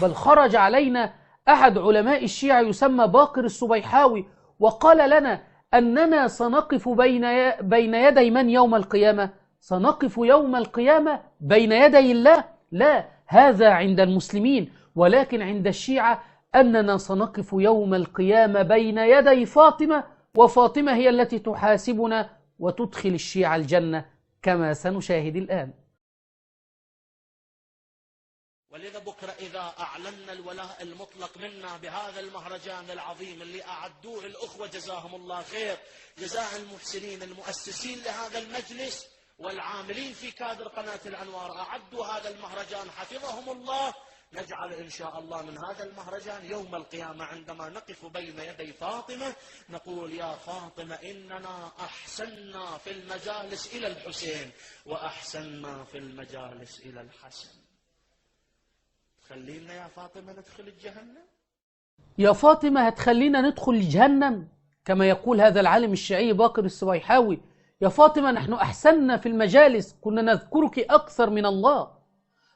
بل خرج علينا أحد علماء الشيعة يسمى باقر السبيحاوي وقال لنا أننا سنقف بين يدي من يوم القيامة؟ سنقف يوم القيامة بين يدي الله؟ لا، هذا عند المسلمين، ولكن عند الشيعة أننا سنقف يوم القيامة بين يدي فاطمة، وفاطمة هي التي تحاسبنا وتدخل الشيعة الجنة كما سنشاهد الآن. ولذا بكرة إذا أعلنا الولاء المطلق منا بهذا المهرجان العظيم اللي أعدوه الأخوة جزاهم الله خير، جزاء المحسنين المؤسسين لهذا المجلس والعاملين في كادر قناة الأنوار، أعدوا هذا المهرجان حفظهم الله. نجعل إن شاء الله من هذا المهرجان يوم القيامة عندما نقف بين يدي فاطمة نقول: يا فاطمة إننا أحسنا في المجالس إلى الحسين وأحسنا في المجالس إلى الحسن. خلينا يا فاطمة ندخل الجهنم؟ يا فاطمة هتخلينا ندخل جهنم كما يقول هذا العالم الشيعي باقر السبيحاوي؟ يا فاطمة نحن أحسننا في المجالس، كنا نذكرك أكثر من الله،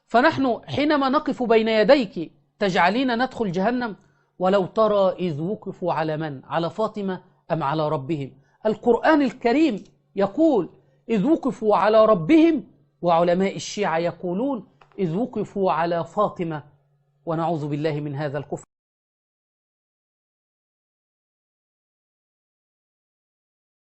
فنحن حينما نقف بين يديك تجعلين ندخل جهنم؟ ولو ترى إذ وقفوا على من؟ على فاطمة أم على ربهم؟ القرآن الكريم يقول إذ وقفوا على ربهم، وعلماء الشيعة يقولون إذ وقفوا على فاطمة، ونعوذ بالله من هذا الكفر.